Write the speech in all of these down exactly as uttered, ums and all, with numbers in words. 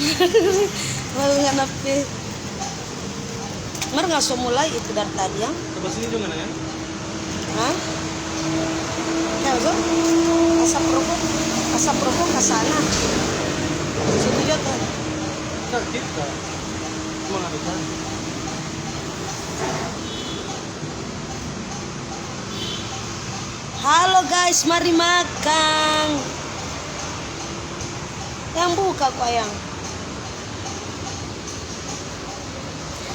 Mau ngana pe. Mar nga so mulai itu dari tadi, ya? Coba sini juga, ya. Hah? Ya, so? Asap rokok, asap rokok ke sana. Situ juga tuh. Sakit, Kak. Cuma ada tadi. Halo guys, mari makang. Yang buka kwa yang.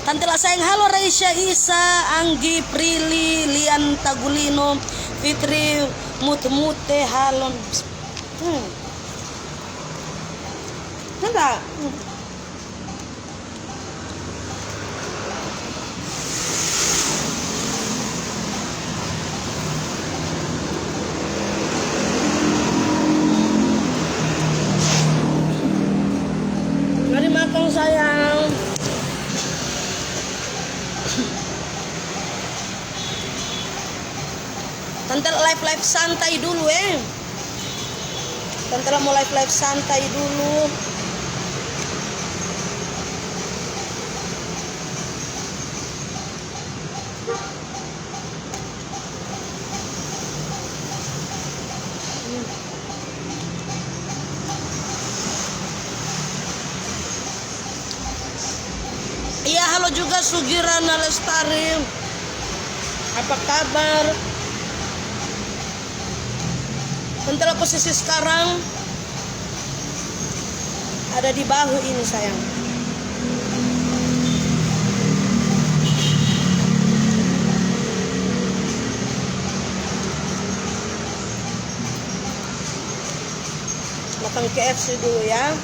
Tante La sayang, halo Raisya, Isa, Anggi, Prilly, Lian, Tagulino, Fitri, Mute Mute, halo. Hmm. Nanda. Hmm. Mari makang, sayang. Tante live-live santai dulu, eh. Tante la mo live-live santai dulu. Iya, halo juga Sugirana Lestari. Apa kabar? Tante la posisi sekarang ada di bahu ini, sayang. Makan K F C dulu, ya.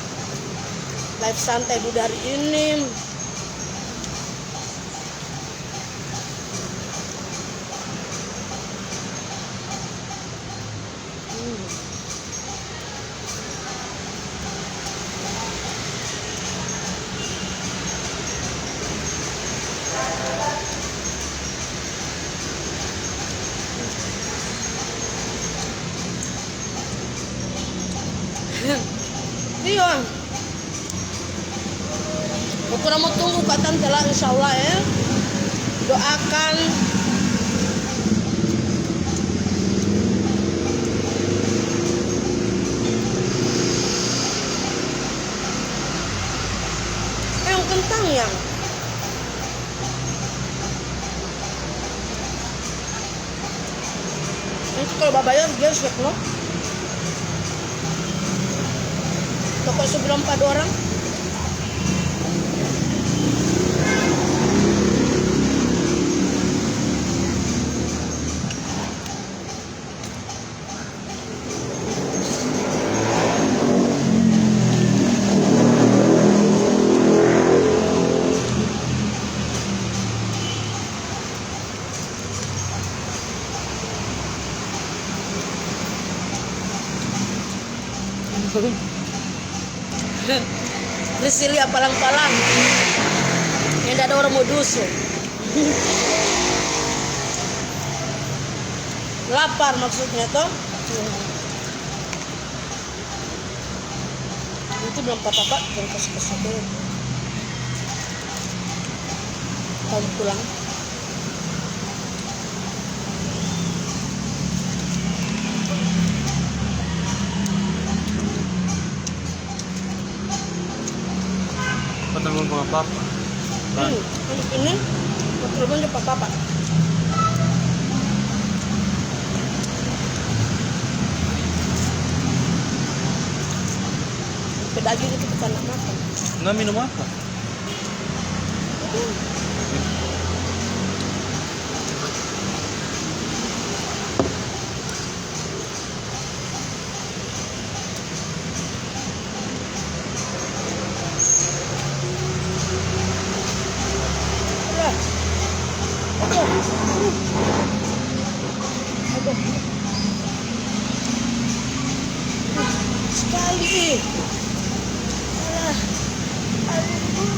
Live santai dulu hari ini. Hmm. Iya. Kukira mo tunggu ka tante la, insya Allah, eh. Doakan. Eh, yang kentang, yang. Itu kalau babayar, dia siap, no? Toko sebelah empat orang. Priscilia palang-palang. Yang ada orang mau dusu. Lapar maksudnya, toh? Itu belum apa-apa, jangan kasih-kasih dulu. Tahun pulang. Buat telepon papa. Hmm, ini, ini buat telepon papa. Pe daging itu kita nak makan. Nggak minum apa? Sekali. Alah. Aduh.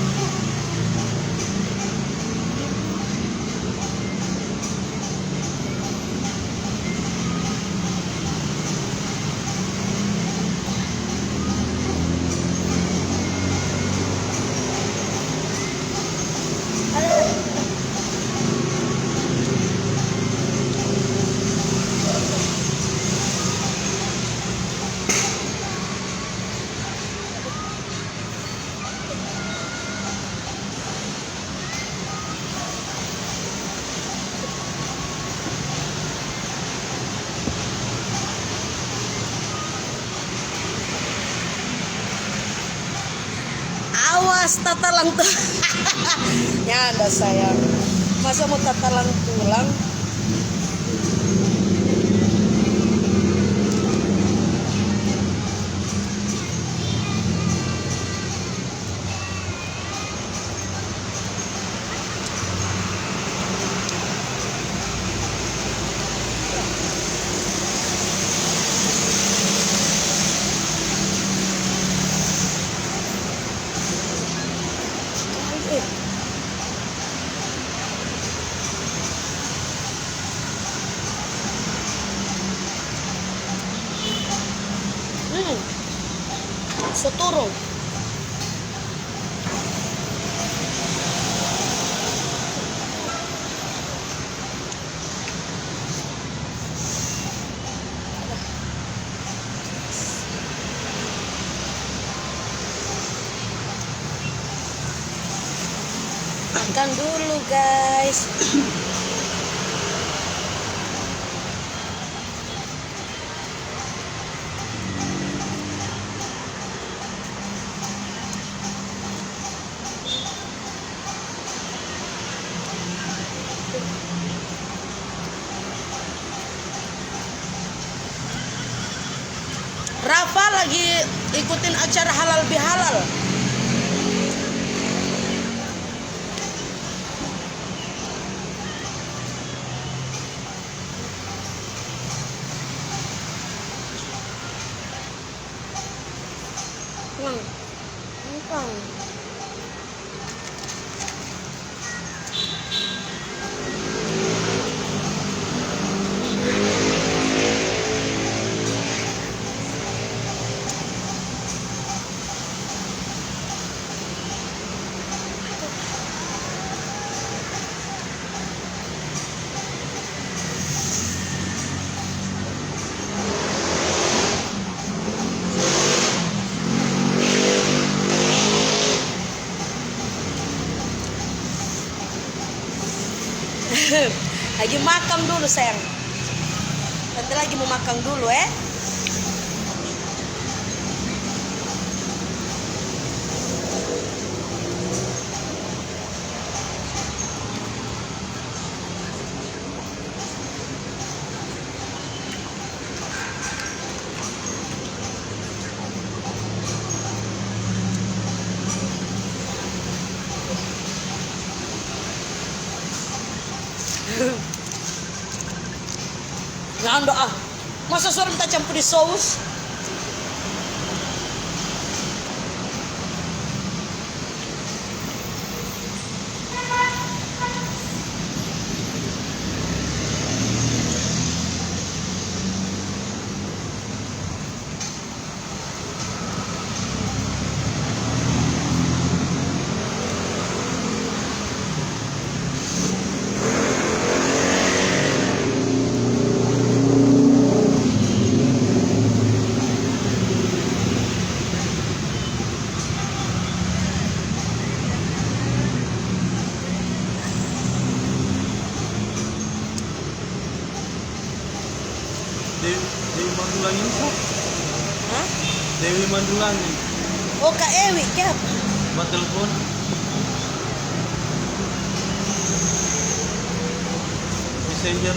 Awas, tatalang tu. Nyanda, sayang. Masa mo tatalang tulang? Hmm. So turung. Makan dulu, guys. Rafa lagi ikutin acara halal bihalal. Nang, nang. Lagi makang dulu, sayang. Tante lagi mo makang dulu, eh. Nyanda ah. Masa sudah minta campur di saus? Dewi, Dewi Mandulangi itu? Hah? Dewi Mandulangi. Oh, Kak Ewi, kiapa? Ba telepon. Messenger.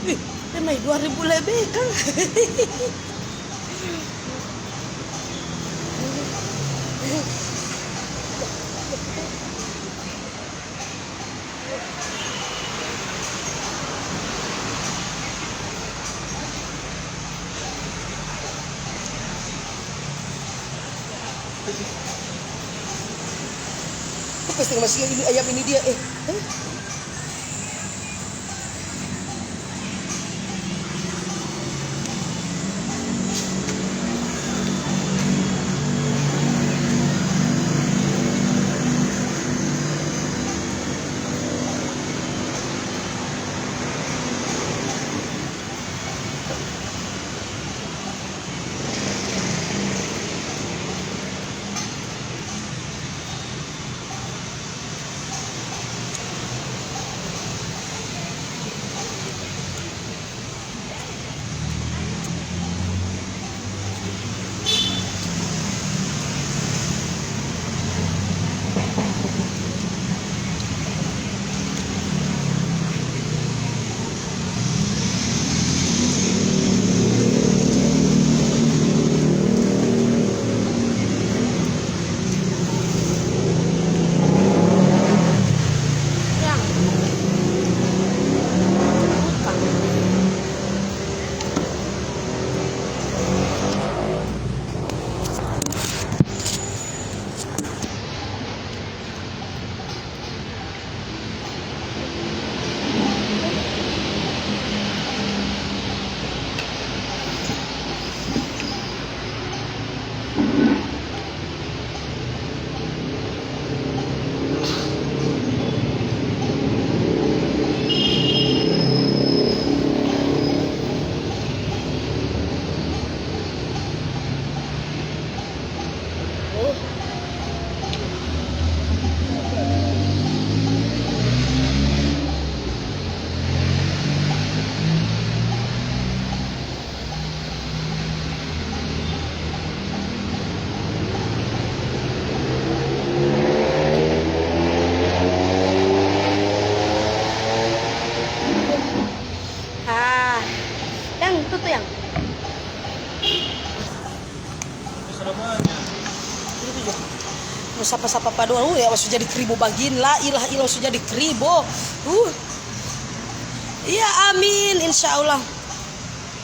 Ih, dia mai dua ribu lebih, kang. Apa setengah masih ini ayam ini dia, eh? Eh? Sapa-sapa pa dua, uh, ya, su jadi kribo bagini, la ilaha illallah, su jadi kribo. Uh. Iya, amin, insya Allah.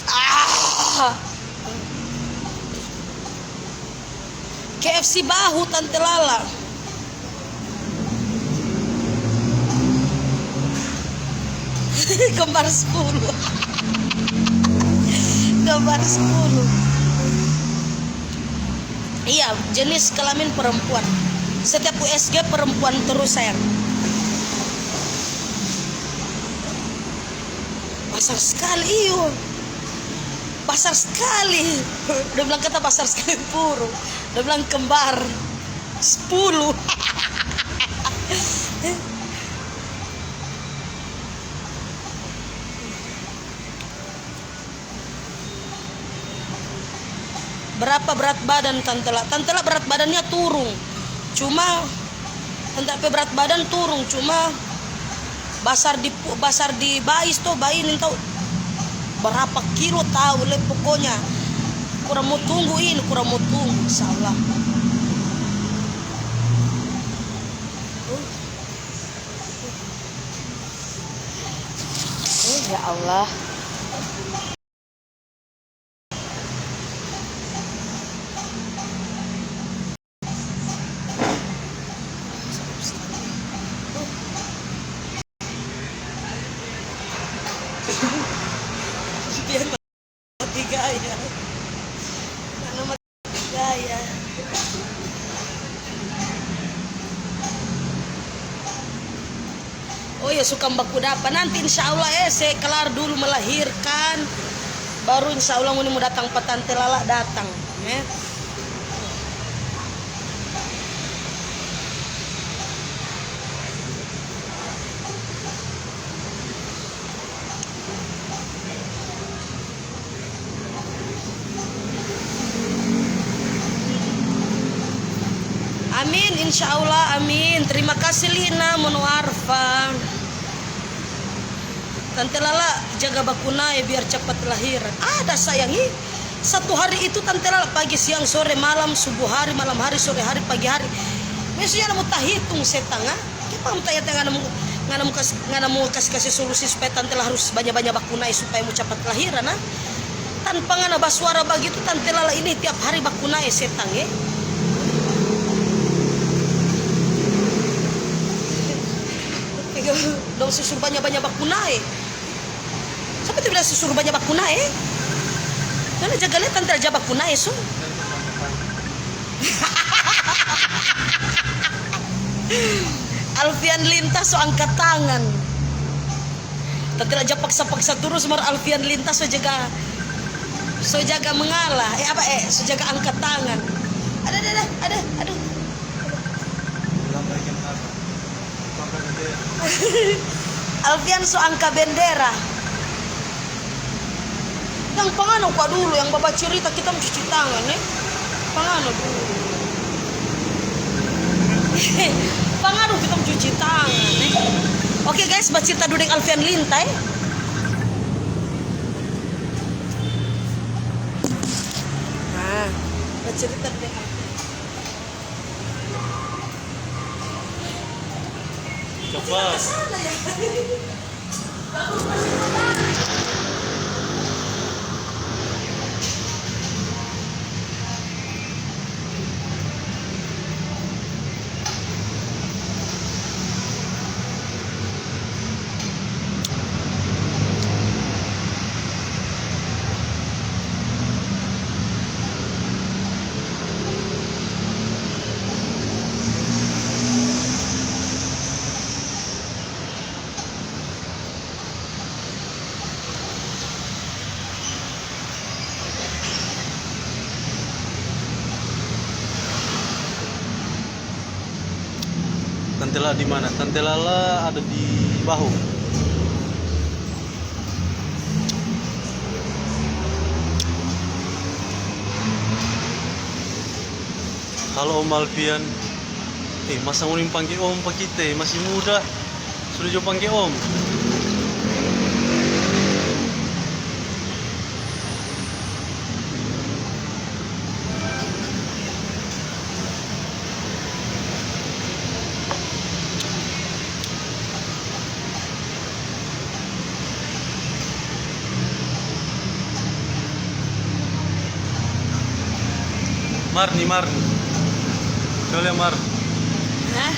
Ah. K F C bahu, Tante Lala. Kembar sepuluh. Kembar sepuluh. Iya, jenis kelamin perempuan. Setiap U S G perempuan terus, sayang. Basar skali, iyo. Basar skali. Dia bilang kata basar skali puru. Dia bilang kembar sepuluh. Berapa berat badan Tante La? Tante La berat badannya turung. Cuma, Tante La pe berat badan turung, cuma basar di pu-, basar di bais to, bainin to. Berapa kilo tau le, pokoknya kurang mo tunggu ini, kurang mo tunggu, insya Allah. Oh, ya Allah. Biar mati gaya. Mana mati gaya. Oh ya, sukang baku dapa. Nanti insya Allah, eh, se kelar dulu melahirkan, baru insya Allah ngoni mo datang pa Tante Lala, datang, eh. Amin, insya Allah, amin. Terima kasih, Lina, Mono Arfa. Tante Lala jaga bakunae biar capat lahiran. Ada, sayang, ih. Satu hari itu Tante Lala pagi, siang, sore, malam, subuh hari, malam hari, sore hari, pagi hari. Maksudnya, ada mo tahitung setang, ah. Kiapa mo tanya-tanya, ngana mo, ngana mo kas-, ngana mo kas-, kasi solusi supaya Tante Lala harus banya-banya bakunae supaya mo capat lahiran, ah? Tanpa ngana basuara bagitu, Tante Lala ini tiap hari bakunae setang, eh. Dong susur banya-banya bakunae. Sapa tu bilang susur banya bakunae? Ngana jaga lia Tante La ja bakunae so. Alfian Lintas so angka tangan. Tante La ja paksa-paksa turus, mar Alfian Lintas so jaga, so jaga mengalah. Eh, apa, eh, so jaga angka tangan. Ada, ada, ada, ada, aduh. Alfian so angka bendera. Yang pangano kwa dulu, yang babacirita kita mo cuci tangan, eh. Pangano dulu. Pangano kita mo cuci tangan, eh. Oke, guys, bacirita dulu deng Alfian Linta, eh. Nah, bacirita dulu deng Alfian. Coba. Tante Lala di mana? Tante Lala ada di Bahu. Halo Om Alfian. Eh, masa ngoni pangge Om pa kita, masih muda. Sudah jo pangge Om. Mar ni, Mar. Coba lihat, Mar. Hah?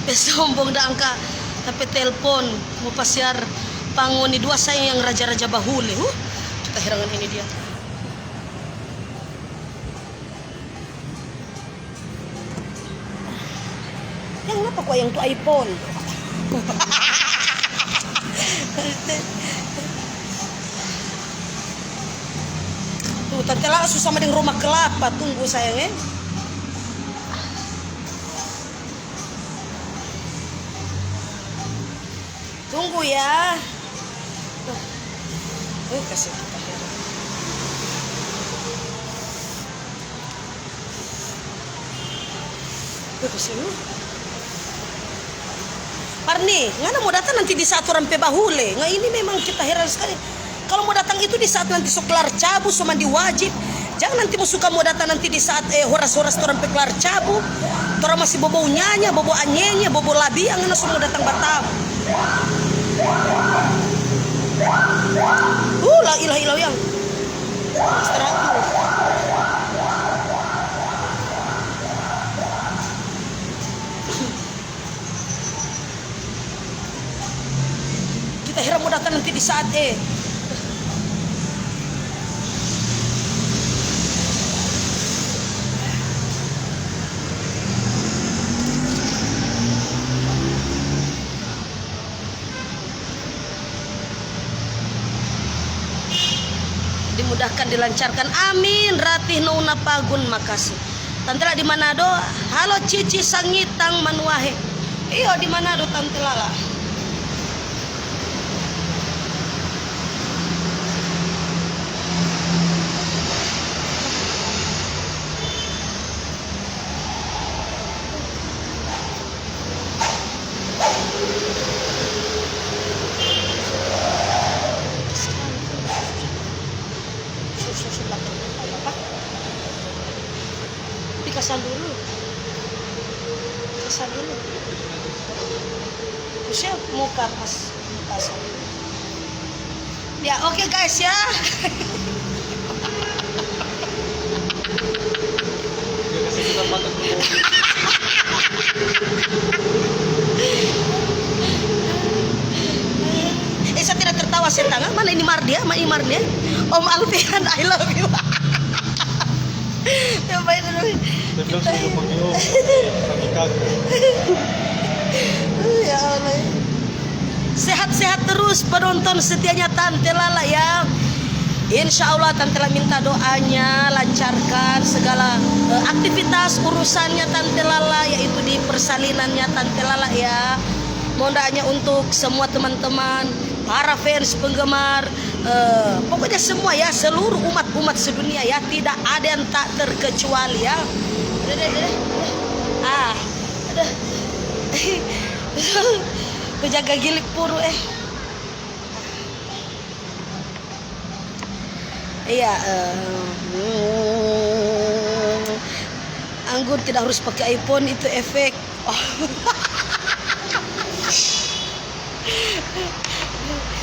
Pe sombong da angka ta pe telpon, mo pasiar pa ngoni dua sayang yang raja-raja bahule. Huh, kita herangan ini dia. Yang ngapa kua yang tu iPhone? Tuh, tante Lala su sama deng ruma kelapa, tunggu sayang, eh. Tunggu ya. Tuh. Tuh, kasih kita heran. Tuh, kasih lu. Marni, ngana mo datang nanti di saat orang pe bahule. Nga ini memang kita heran sekali. Kalau mo datang itu di saat nanti so klar cabu, so mandi wajib. Jang nanti mo suka mo datang nanti di saat, eh, horas-horas torang pe klar cabu. Torang masih bobou nyanya, bobou anyenye, bobou labi, yang ngana so mo datang batamu. Uh, la ilaha illallah yang. Istirahat dulu. Kita heran mo datang nanti di saat, eh. Dimudahkan, dilancarkan. Amin. Ratih Nouna Pagun, makasih. Tante Lala di Manado. Halo Cici Sangitang Manuahe. Iyo, di Manado Tante Lala. Dikasih dulu. Kasih dulu. Siap muka pas. Ya, oke, guys, ya. Eh, saya tidak tertawa, setang. Mana ini Mardi, ya? Mana ini Mardi, ya? Om Alfian, I love you. Ya, baik dulu. Kita bilang kita sudah pakai om, pakai kaki. Ya Allah. Sehat-sehat terus penonton setianya Tante Lala ya. Insya Allah Tante Lala minta doanya, lancarkan segala, eh, aktivitas urusannya Tante Lala, yaitu di persalinannya Tante Lala ya. Mohon doanya untuk semua teman-teman, para fans, penggemar, eh, pokoknya semua ya, seluruh umat-umat sedunia ya, tidak ada yang tak terkecuali ya. Deh, deh, deh. Ah, aduh. Ku jaga gilik puru, eh. Iya, eh, hmm, anggur tidak harus pakai iPhone, itu efek.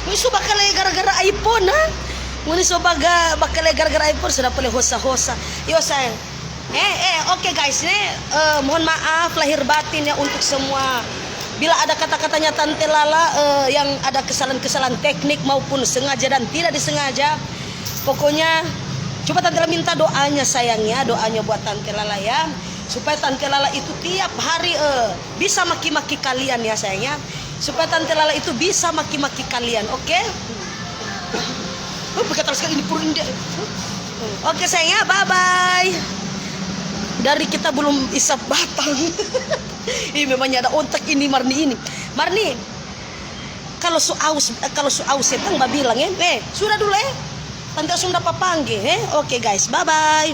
Ngoni so bakale gara-gara iPhone, ha? Ngoni so baga-, bakale gara-gara iPhone, so dapa lei hosa-hosa. Yo, sayang. Eh, eh, oke, guys, ne, eh, mohon maaf lahir batin ya untuk semua. Bila ada kata-katanya Tante Lala, eh, yang ada kesalahan-kesalahan teknik maupun sengaja dan tidak disengaja, pokoknya coba Tante Lala minta doanya, sayang, ya, doanya buat Tante Lala ya, supaya Tante Lala itu tiap hari, eh, bisa maki-maki kalian ya, sayang, ya, supaya Tante Lala itu bisa maki-maki kalian, oke? Oh, pegatal sekali ini purun dia. Oke, sayang, ya, bye-bye. Dari kita belum isap batang. Ih, memangnya ada ontak ini, Marni ini. Marni, kalau su aus, kalau su aus setang babilang, eh. Eh, sudah dulu, eh. Tante Sunda papangge, eh. Oke, guys, bye-bye.